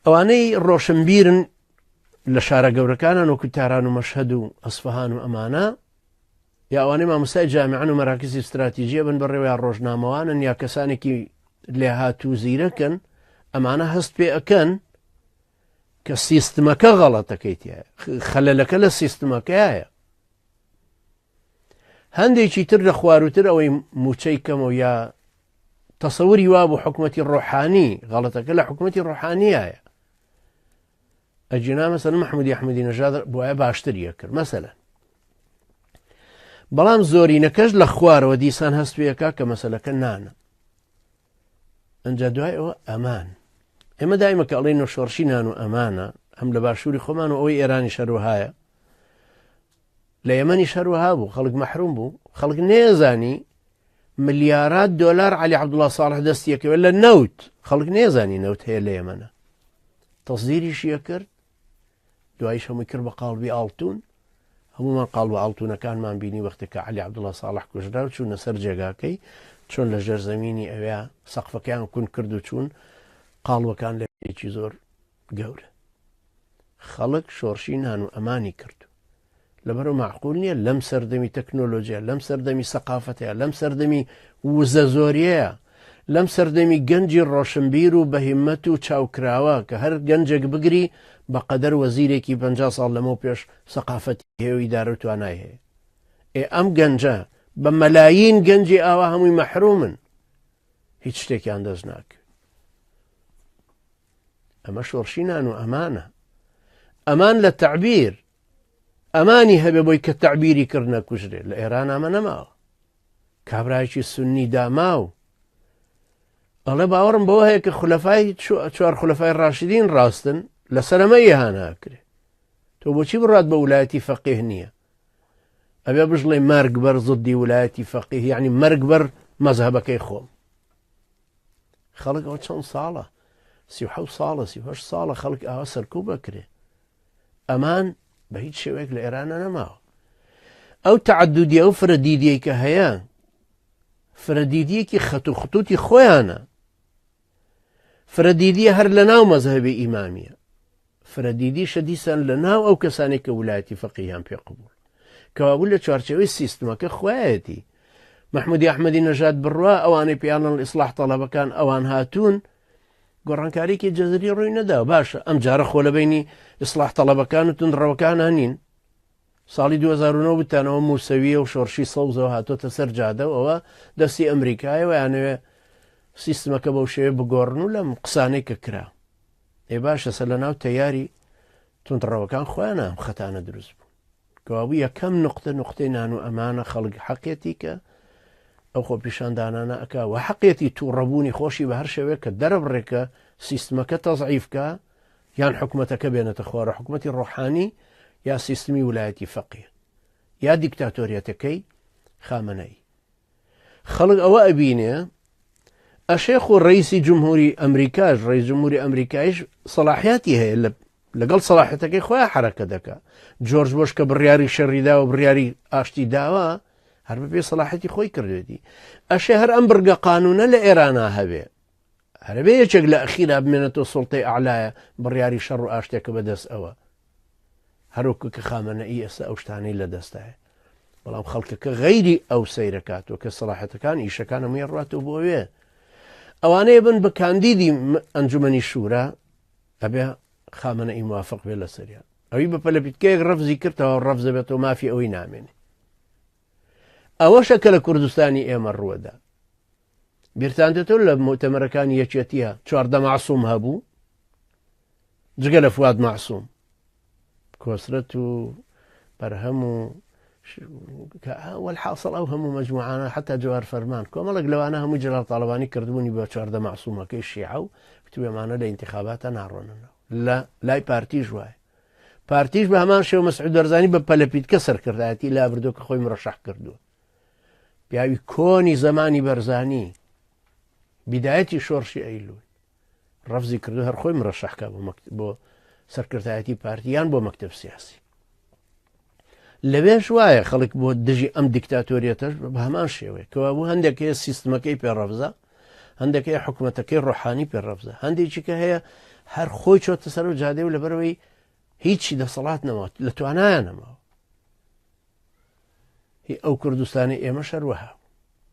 ئەوانەی ڕۆشنبیرن لە شارە گەورەکانن وەکو تاران و مەشهەد و ئەسفەهان و ئەمانە یا ئەوانەی مامۆستای جامیعەن و مەراکزی استراتیژیە بن بەڕێوە یا ڕۆژنامەوانن یا کەسانێکی لێهاتوو زیرەکن ئەمانە هەست پێ ئەکەن کە سیستمەکە غەڵەتەکەی تایە خەلەلەکە لە سیستمەکەیە هەندێکی تر لە خواروتر ئەوەی موچەی کەمە یا تەسەوری وابوو حکوومەتی ڕۆحانی غەڵەتەکە لە حکوومەتی ڕۆحانیایە ئەگینا مەسەلەن مەحمودی ئەحمەدی نەژاد بواە باشتر یەکرد مەسەلەن بەڵام زۆرینەکەش لە خوارەوە دیسان هەست پێەکە کە مەسەلەکە نانە ئەجا دوای ئەوە ئەمان ئێمە دایمە کە ئەڵێن شۆڕشی نان و ئەمانە هەم لە باشووری خۆمان و ئەوەی ئێرانی شەروهایە لە یەمەنیش هەروەها بوو خەڵک مەحروم بوو خەڵک نێزانی ملیارات دۆلار علی عبدوڵا ساڵح دەستیەکەوێت لە نەوت خەڵک نێزانی نەوت هەیە لە یەمەنە تەزدیریشیە کرد دوایش هەمووی کرد بە قاڵبی ئاڵتون هەمومان قاڵ بە ئاڵتونەکانمان بینی وەختێک کە علی عبدوڵا ساڵح کوژرا و چوونە سەر جێگاکەی چۆن لە ژێر زەمینی ئەوێ سەقفەکەیان کون کرد و چوون قاڵوەکان لەێکی زۆر گەورە خەڵک شۆڕشی نان و ئەمانی کرد لەبەرو معقول نییە لەم سەردەمی تەکنۆلۆژیا لەم سەردەمی سەقافەتەیە لەم سەردەمی وزە زۆریەیە لەم سەردەمی گەنجی ڕۆشنبیر و بەهیمەت و چاوکراوە کە هەر گەنجێک بگری بەقەدەر وەزیرێکی 50 ساڵ لەمەو پێش سەقافەتی هەیە و ئیدارە و توانای هەیە ئێ ئەم گەنجە بە مەلاین گەنجی ئاوا هەمووی مەحرومن هیچ شتێکیان دەست ناکەوێت ئەمە شۆڕشی نان و ئەمانە ئەمان لە تعبیر ئەمانی هەبێ بۆی کە تعبیری کرد نەکوژرێت لە ئێران ئەمە نەماوە کابراایکی سنی داماو ئەڵێ باوەڕم بەوە هەیە کە خولەفای چوار خولەفای ڕاشدین ڕاستن لەسەر ئەمە ئیهانە ئەکرێ تۆ بۆچی بڕات بە ولایەتی فەقیه نییە ئەبێ بژڵێ مەرگ بەر زدی ولایەتی فەقیه یعنی مەرگ بەر مەزهەبەکەی خۆم خەڵک ئەوە چەند ساڵە 37 ساڵە 38 ساڵە خەڵک ئاوا سەرکوب بکرێ ئەمان بە هیچ شێوەیەک لە ئێرانە نەماوە ئەو تعدودی ئەو فرە دیدیەی کە هەیە فرە دیدیەکی خەت و خطوتی خۆیانە فرە دیدیە هەر لە ناو مەزهەبی ئیمامیە فرە دیدیشە دیسان لە ناو ئەو کەسانێک کە ولایەتی فەقیهیان پێ قبوڵ کەوابوو لە چوارچێوەی سیستمەکە خوایەتی مەحمودی ئەحمەدی نەژاد بڕوا ئەوانەی پێیانڵ ئیسلاح تەڵەبەکان ئەوان هاتوون گۆڕانکاریکی جەزری ڕووی نەدا باشە ئەم جارە خۆ لە بینی ئیسلاح تەڵەبەکان و تونندڕەوەکان نین ساڵی 2009 بتانەوە موسەویە و شۆڕشی سەوزەوە هاتۆتە سەر جادە و ئەوە دەستی ئەمریکایە و یانەوێ سیستمەکە بەو شێوێ بگۆڕن و لەم قسانەی کە کرا ئێ باشە سەر لە ناو تەیاری توندڕەوەکان خۆیان ئەم خەتانە دروست بوو کەوابوو یەکەم نقطە نقطەی نان و ئەمانە خەڵک حەقێتی کە ئەو خۆپیشاندانانە ئەک و حەقێتی تووڕەبوونی خۆشی بە هەر شێوەیە کە دەرەبڕێکە سیستمەکە تەزعیفکە یان حکومەتەکە بێنێتە خوارە حکومەتی ڕۆحانی یا سیستمی ولایەتی فەقیه یا دیکتاتۆریەتەکەی خامنەئی خەڵک ئەوە ئەبینێ ئەشێ خۆ ڕئیسی جمهوری ئەمریکاش ڕئیس جمهوری ئەمریکایش سەلاحیاتی هەیە لە لەگەڵ سەلاحەتەکەی خۆیان حرەکە دەکا جۆرج بۆش کە بڕیاری شەڕی داوە بڕیاری ئاشتی داوە هەر بەپێ سەلاحەتی خۆی کردێتی ئەشێ هەر ئەم بڕگە قانونە لە ئێرانە هەبێ هەرەبێ یەکێک لە ئەخیرا بمێنێتەوە سوڵتەی ئەعلایە بڕیاری شەڕ و ئاشتێکە بەدەست ئەوە هەروەکو کە خامەنەئی ئێستا ئەو شتانەی لە دەستایە بەڵام خەڵکەکە غەیری ئەو سەیرەکاتەوە کە سەڵاحەتەکان ئیشەکان هەمووی ڕاتەوە بۆ وێ ئەوانەیە بن بە کاندیدی ئەنجومەنی شورا ئەبێ خامەنەئی موافق بێ لەسەریان ئەوی بە پەلەپیتکەیەک ڕەفزی کردەوە ڕەفزە بێتەوە مافی ئەوەی نامێنێ ئەوەشە کە لە کوردستانی ئێمە ڕووەدا بیرتان دێتەوە لە موتەمەرەکانی یەکێتیە 14 معسوم هەبوو جگە لە فواد معسوم کۆسرەت و بەرهەم و والحاصل ئەو هەموو مجموعانە حتا جوار فەرمان کۆمەڵێک لەوانە هەموو جلال تاالبانی کردبوونی بە 14 معسومەکەی شیعە و کتوێمانە لە انتخاباتە ناڕۆنەوە لە لای پارتیش وایە پارتیش بە هەمان شێوە مەسعود بەرزانی بە پەلەپیتکە سەرکردایەتی لابردووە کە خۆی مرەشەح کردووە پیاوی کۆنی زەمانی بەرزانی بیدایەتی شۆڕشی ئەیلول ڕەفزی کردو هەر خۆی مرەشەحکە بۆ بۆ سەرکردایەتی پارتیان بۆ مەکتب سیاسی لەوێش وایە خەڵک بۆ دژی ئەم دیکتاتۆریەتەش بە هەمان شێوەیە کەوا بوو هەندێک هەیە سیستمەکەی پێ ڕەفزە هەندێک هەیە حکوومەتەکەی ڕۆحانی پێ ڕەفزە هەندێکی کە هەیە هەر خۆی چۆتە سەر و جادێ و لەبەرەوەی هیچی دەسەڵات نەماوە لە توانایان نەماوە. هی ئەو کوردستانی ئێمە شەروەها.